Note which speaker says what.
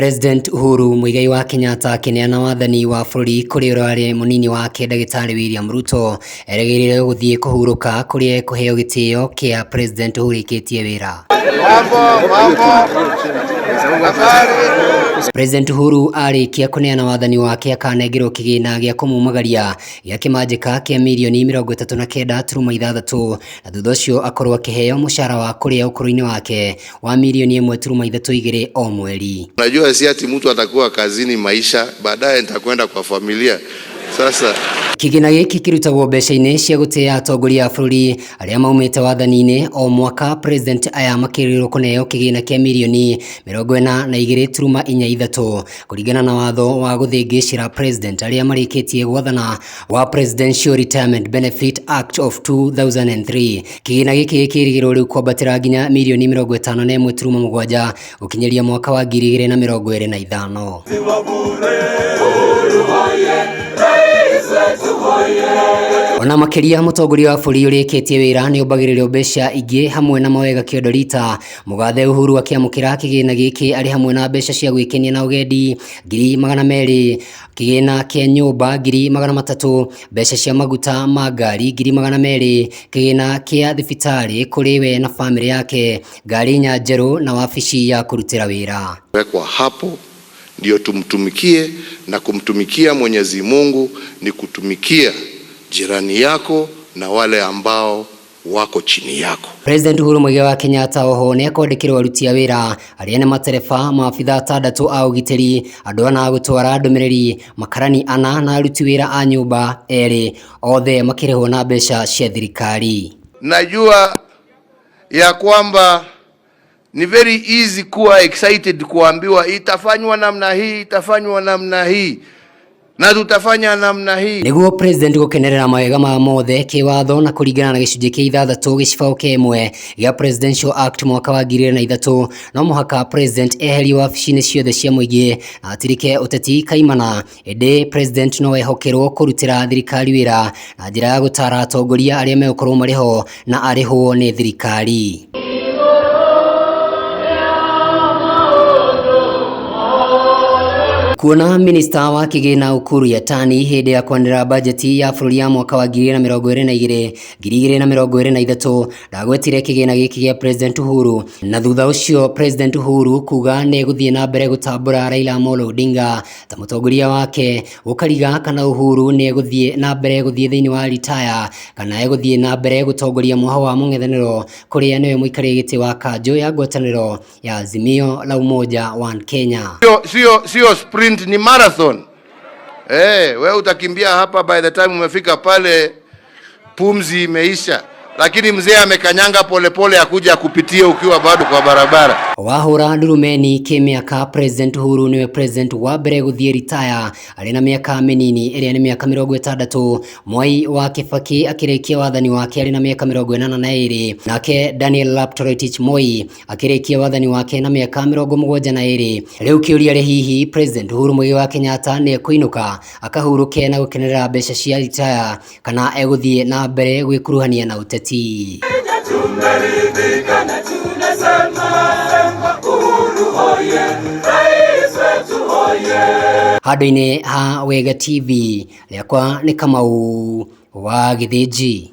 Speaker 1: President Uhuru Muigai wa Kenyatta akĩneana wathani wa bũrũri kũrĩ ũrĩa warĩ mũnini wake ndagĩtarĩ William Ruto, erĩgĩrĩire gũthiĩ kũhurũka kũrĩa ekũheo gĩtĩo kĩa President ũhurĩkĩtie wĩra.
Speaker 2: Mambo, mambo. Habari.
Speaker 1: President Uhuru arĩkia kũneana wathani wake akanengerwo kĩgĩna gĩa kũmumagaria gĩa kĩmanjĩka kĩa mirioni 39.6, na thutha ũcio akorwo akĩheo mũcara wa kũrĩa ũkũrũ-inĩ wake wa mirioni 1.32 o mweri.
Speaker 2: Unajua si ati mtu atakuwa kazini maisha, baadaye nitakwenda kwa familia. Sasa
Speaker 1: Kĩgĩna gĩkĩ kĩrutagwo mbeca-inĩ cia gũtĩa atongoria a bũrũri arĩa maumĩte wathani-inĩ. O mwaka president aya makĩrĩrwo kũneo kĩgĩna kĩa mirioni 42.43 kũringana na watho wa gũthĩngĩcĩra president arĩa marĩkĩtie gwathana wa Presidential Retirement Benefit Act of 2003. Kĩgĩna gĩkĩ gĩkĩrĩgĩrĩrwo rĩu kwambatĩra nginya mirioni 51.7 gũkinyĩria mwaka wa 2025. Ona makĩria, mũtongoria wa bũrũri ũrĩkĩtie wĩra nĩ ombagĩrĩrwo mbeca ingĩ hamwe na mawega kĩondo rita. Mũgathe Uhuru akĩamũkĩra kĩgĩna gĩkĩ arĩ hamwe na mbeca cia gwĩkenia na ũgendi 200,000, kĩgĩna kĩa nyũmba 300,000, mbeca cia maguta ma ngari 200,000, kĩgĩna kĩa thibitarĩ kũrĩ we na bamĩrĩ yake, ngari inya njerũ na wabici ya kũrutĩra wĩra.
Speaker 2: Wekwa hapo ndio tumtumikie, na kumtumikia Mwenyezi Mungu ni kutumikia jirani yako na wale ambao wako chini yako.
Speaker 1: President Uhuru Muigai wa Kenyatta oho nĩ ekwandĩkĩrwo aruti a wĩra arĩa nĩ matereba, maabitha atandatũ a ũgitĩri, andũ ana a gũtwara ndũmĩrĩri, makarani ana na aruti wĩra a nyũmba erĩ, othe makĩrĩhwo na mbeca cia thirikari.
Speaker 2: Najua ya kwamba ni very easy kuwa excited kuambiwa itafanywa namna hii, itafanywa namna hii na tutafanya namna hii.
Speaker 1: Nĩguo president gũkenerera mawega maya mothe kĩwatho na kũringana na gĩcunjĩ kĩa ithathatũ gĩcibaũ kĩa ĩmwe gĩa Presidential Act mwaka wa 2003, no mũhaka president eherio wabici-inĩ ciothe cia mũingĩ na atirike ũteti kaimana. Ĩndĩ president no ehokerwo kũrutĩra thirikari wĩra na njĩra ya gũtara atongoria arĩa megũkorwo marĩ ho na arĩhwo nĩ thirikari. Kuona minista wa kĩgĩna Ukur Yatani hĩndĩ ya kwanĩrĩra bajeti ya bũrũri ya mwaka wa 2022 2023 ndagwetire kĩgĩna gĩkĩ gĩa President Uhuru, na thutha ũcio President Uhuru kuga nĩ egũthiĩ na mbere gũtambũra Raila Amolo Odinga ta mũtongoria wake, gũkariga kana Uhuru nĩ egũthiĩ na mbere gũthiĩ thĩinĩ wa ritaya kana egũthiĩ na mbere gũtongoria mũhwa wa mũng'ethanĩro kũrĩa nĩwe mũikarĩri gĩtĩ wa kanjũ ya ngwatanĩro ya Azimio la Umoja One Kenya.
Speaker 2: Sio sprint, ni marathon. We utakimbia hapa, by the time umefika pale pumzi imeisha, lakini mzee amekanyanga polepole akuja kupitia ukiwa bado kwa barabara.
Speaker 1: Wahũra ndurumeni kĩmĩaka, President Uhuru nĩwe president wa mbere gũthiĩ ritaya arĩ na mĩaka mĩnini ĩrĩa nĩ mĩaka 60. Mwai wa Kibaki akĩrĩkia wathani wake arĩ na mĩaka 82, nake Daniel Arap Toroitich Moi akĩrĩkia wathani wake na mĩaka 72. Rĩu kĩũria rĩ, hihi President Uhuru Muigai wa Kenyatta nĩ ekũinũka akahurũke na gũkenerera mbeca cia ritaya kana egũthiĩ na mbere gwĩkuruhania na ũteti?
Speaker 3: Tumeridhika na tunasema Uhuru oye, rais wetu oye.
Speaker 1: Handũ-inĩ ha Wega TV, rĩakwa nĩ Kamau wa Gĩthĩnji.